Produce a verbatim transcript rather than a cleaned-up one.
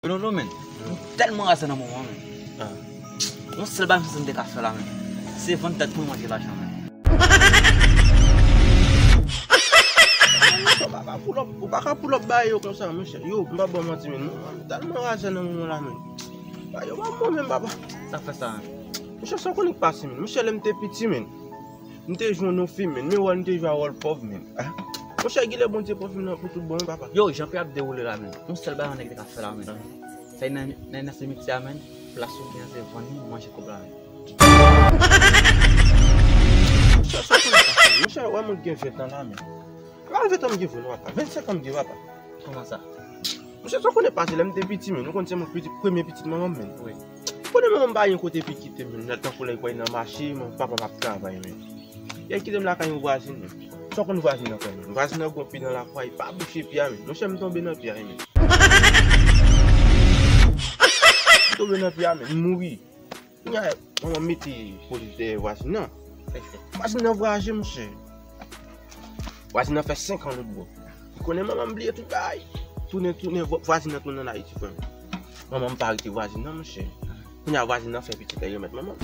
Lolo, men, m tèlman razè nan moman, men. Yon sèl bagay m santi m te ka fè la, men, se vann tèt mwen manje lajan, men. Monchè, ou pa ka pull up, ou pa ka pull up bay yo konsa, monchè. Yo, m pa ba w manti, men, m tèlman razè nan moman la, men. Ba yo ba mwen menm, papa. Sa fè sa, men. Monchè, sa w konnen k pase, men. Monchè, lè m te piti, men, m te jwe yon fi, men. Men wòl m te jwe a wòl pòv, men. Ah. Monchè, genlè Bondye pran fi m nan pou tout bon, wi, papa. Yo, jan peyi ap dewoule la, men. Yon sèl bagay nèg te ka fè la, men. Sa nan, nan, nan simityè a, men. Plas ou gen se vann li, manje kòb la, men. Monchè, sa w konnen k pase, men. Monchè, wè mwen gen ven tan la, men. Pa ven tan m gen vre non, papa. Vennsenk an m gen, papa. Kòman sa? Monchè, sa w konnen pase lè m te piti, men. Ou konn se mwen pitit, premye pitit manman m, men. Wi. Ou konnen manman m pa gen kote pou kite m, men. Lè tankou lè l pral nan mache, men, papa m ap travay, men. Li kite m lakay yon vwazin, men. Sa w konn vwazin nan fè, men? Vwazin nan gon pye nan lakay, pa bouche pye a, men. Monchè, m tonbe nan pye a, men. M tonbe nan pye a, men. M mouri. Kounye a, manman m mete polis dèyè vwazin nan. Vwazin nan voyaje, monchè. Vwazin nan fè senk an lòt bò. Ou konnen manman m bliye tout bagay. Tounen, tounen, vwa-, vwazin nan tounen ann Ayiti, frè m. Manman m pa rete vwazin nan, monchè. Kounye a, vwazin nan fè pitit, li remèt manman m.